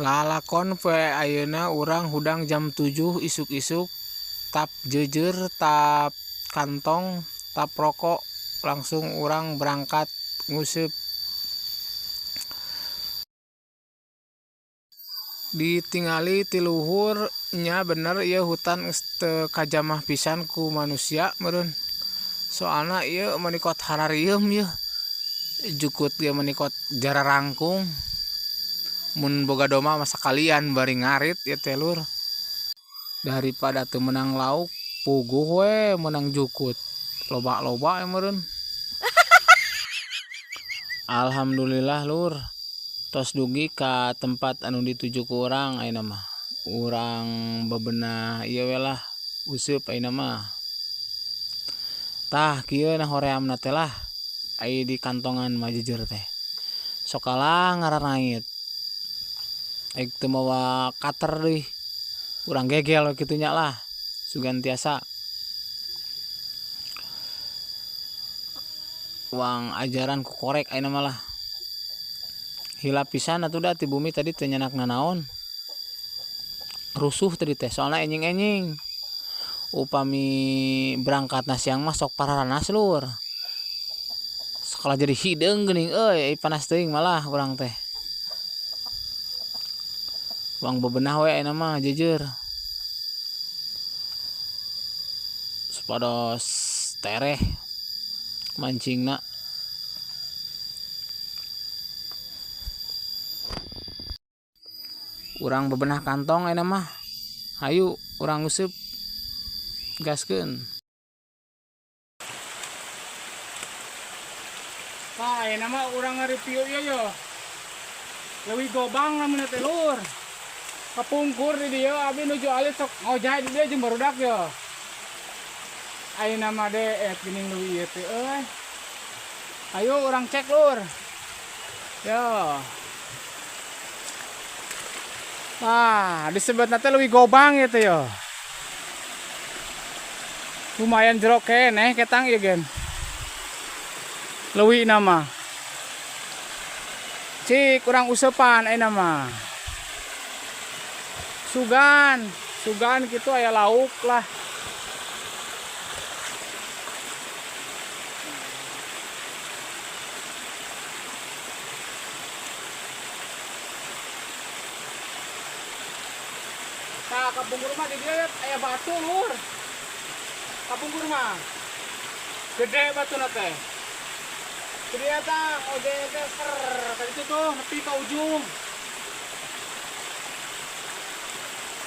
Lalakon poe ayeuna urang hudang jam 7 isuk-isuk tap jeujeur tap kantong tap rokok langsung urang berangkat nguseup. Ditingali ti luhur nya bener ieu hutan geus teu kajamah pisan ku manusia meureun. Soalna ieu menikot hararieum yeuh jukut ge menikot jararangkung. Mun boga domba mah sakalian bari ngarit ieu teh lur. Daripada teu meunang lauk puguh we meunang jukut loba-loba we meureun. Alhamdulillah lur tos dugi ka tempat anu dituju ku urang ayeuna mah. Urang bebenah ieu we lah useup ayeuna mah. Tah kieu nah horeamna teh lah ai di kantongan mah jujur teh. Sok kalah ngaranaid. Aing teu mawa cutter deui. Urang gegel we kitu nya lah sugan tiasa. Uang ajaran ku korek ayeuna mah lah. Hilap pisan atuh da ti bumi tadi teu nyanak nanaon. Rusuh tadi teh soalna enjing-enjing. Upami berangkatna siang mah sok pararanas lur. Sekolah jadi hideung geuning euy panas teuing malah urang teh. Uang bebenah we ayeuna mah jujur. Supados tereh mancingna. Urang bebenah kantong ayeuna mah. Hayu urang nguseup. Gaskeun. Tah ayeuna mah urang ngareview ieu yo. Leuwih gobang lamun teh lur. Kapungkur di dieu abi nuju alit sok ngojay di dieu jeung barudak yo. Ayeuna mah deet geuning leuwih ieu teh euy. Ayo urang cek lur. Yo. Wah, disebutna teh leuwih gobang ieu teh yo. Lumayan jero keneh ketang ieu gen. Leuwihna mah. Cik urang useupan ayeuna mah. Sugan, sugan kitu aya lauk lah. Tah kapungkur mah di dieu aya batu lur. Kapungkur mah gede batuna teh. Gede eta ojek teh ser ka ditu tuh nepi ka ujung.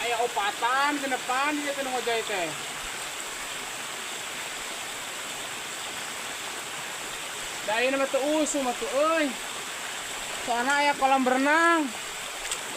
Aya opatan genepan ieu teh nu ngojay teh. Da ayeuna mah teu usum atuh euy. Soalna aya kolam berenang.